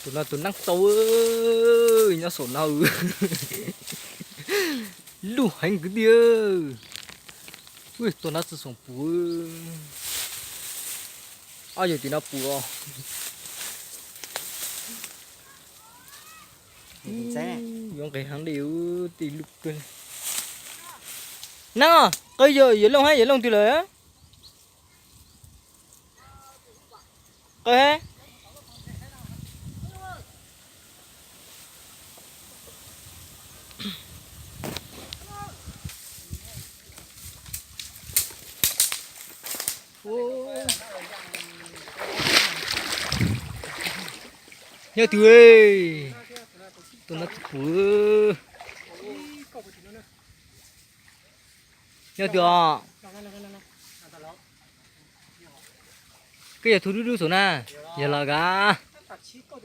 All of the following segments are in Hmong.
Tus no tus neeb txaus, nyob saum no. Luj heev kwv tij. Ua tus no txi xoom puv. Ob yawg tim no puv os. Yuav nqis heev li, tij luj kawg. Neeb, qw yawg Looj hab, yawg Looj twg lawm? Qw hab. Yog twg, tus no txi puv. Yog twg os? Koj yog tug dub dub saum na, yog los kav. Txi puv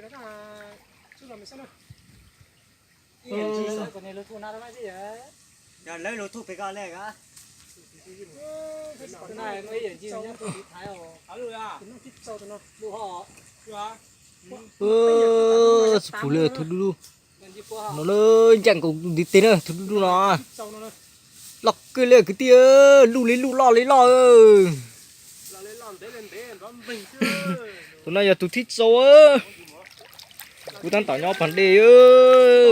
li tug dub dub no, ncaaj nkaus ntiv teg na, tug dub dub no. Loj kawg li kwv tij, luj li luj loj li loj. Tus no yog tus thib txaus. Kuv tab tom nyob pag dej,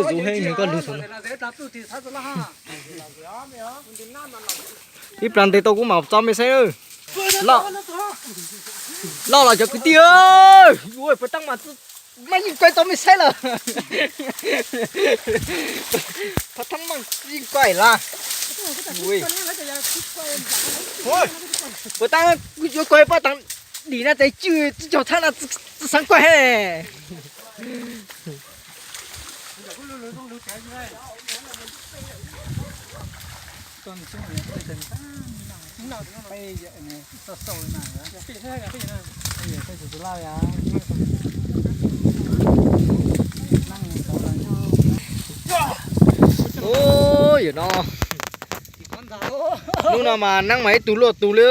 zoo heev nws koj lug saum no. Ib plag ntes tau kuv mam tso mej saib. Loj los cov kwv tij, yuav puas taab mas, mas yeej kuaib tau mej saib lawm. Puas taab mas yeej kuaib lawm. Puas taab kuv yuav kuaib pob taag dim na tes cwj tsi caug thaab no tsi xaav kuaib he. Yog no, hnub no mas neeb mas ib tug luaj tug li.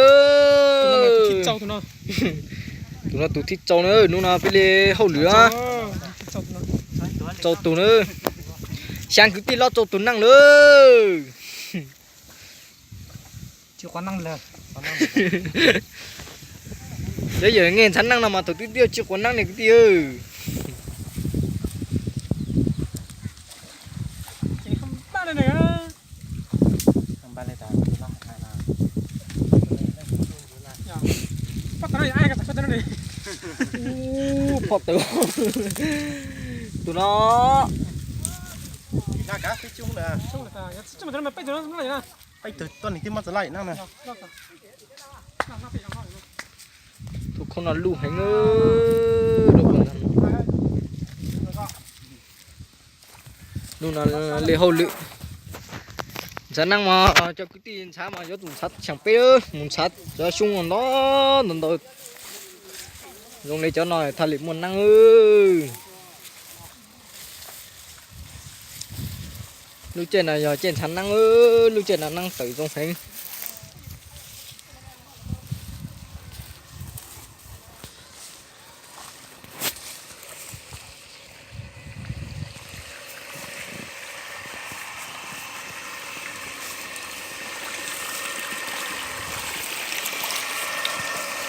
Tus no tus thib txaus na, hnub no peb li hauj lwm. Txaus tus na, xyaa kwv tij loj txaus tus neej lawm. Cov yawm nqe ntshav neej no mas thaum twg twb tsi quav neeb ne kwv tij. Poj tawv, tus no. Peb tug tuab neeg twb muab txav laj neej na. Tus khoob no luj heev. Hnub no li hauj lwm ntshav neej mas cov kwv tij ntshav mas yuav tsum ntshav xyoo peb, mus ntshav cov xyoo ntau ntau ntau. Zoo li cov no thaj li muaj neeb. Lub caij no yog caij ntshav neeb, lub caij no neeb tawm zoo heev.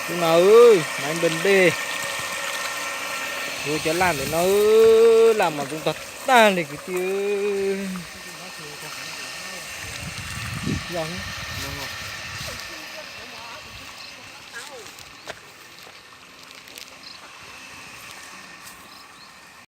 Hnub no maiv npaj dej, yuav cov laj ntawm no, laj mas zoo tag tag li kwv tij. Yog,